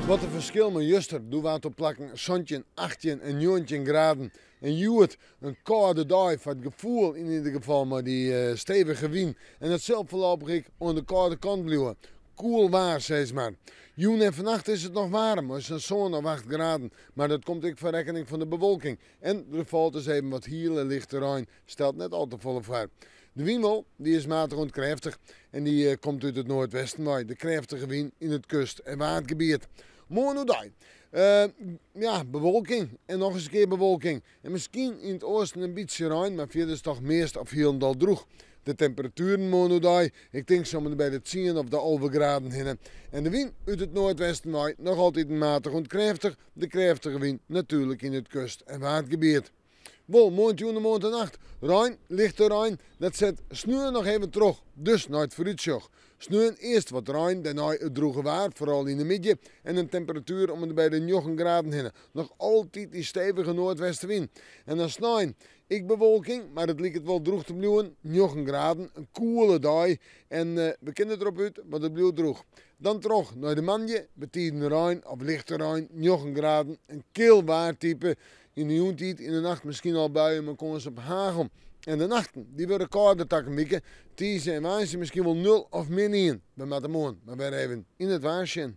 Wat in ferskil mei juster, doe waard op plakken 17, 18 en 19 graden. En hjoed in kâlde dei foar it gefoel yn ieder gefal mei dy stevige wyn. En dat sil foarlopich ek oan de kâlde kant bliuwe. Koel waar sis mar. Jûn en fannacht is it noch waarm mei sa'n sân of acht graden, mar dat komt ek foar rekkening fan de bewolking. En der falt dus even wat hiele lichte rein, stelt net al te folle foar. De wyn wol, dy is matich oant krêftich en dy komt út it noardwesten wei, de krêftige wyn yn it kust en waadgebiet. Moarn oerdei, ja, bewolking en noch ris in kear bewolking. En miskien yn it oasten in bytsje rein, mar fierders toch meast of hielendal drûch. De temperatueren moarn oerdei, ik tink sa om en by de tsien of de 11 graden hinne. En de wyn út it noardwesten wei noch altiten matich oant krêftich, de krêftige wyn natuerlik yn it kust en waadgebiet. Wol, moarntejûn en moarntenacht, rein, lichte rein, dat set sneon noch even troch, dus nei it foarútsjoch. Sneon earst wat rein, dêrnei it drûge waar, foaral yn de middei, en in temperatuer om en by de njoggen graden hinne. Noch altyd dy stevige noardwestewyn. En dan snein, ek bewolking, mar it liket wol drûch te bliuwen, njoggen graden, in koele dei en we kinne derop út, want it bliuwt drûch. Dan troch nei de moandei, betiden rein of lichte rein, njoggen graden, in kil waartype. Yn de jûntiid, yn de nacht miskien al buien mei kâns op hagel. En de nachten, dy wurde kâlder takom wike. Tiisdei en woansdei miskien wol nul of min ien. We moatte moarn mar wer even yn it waar sjen.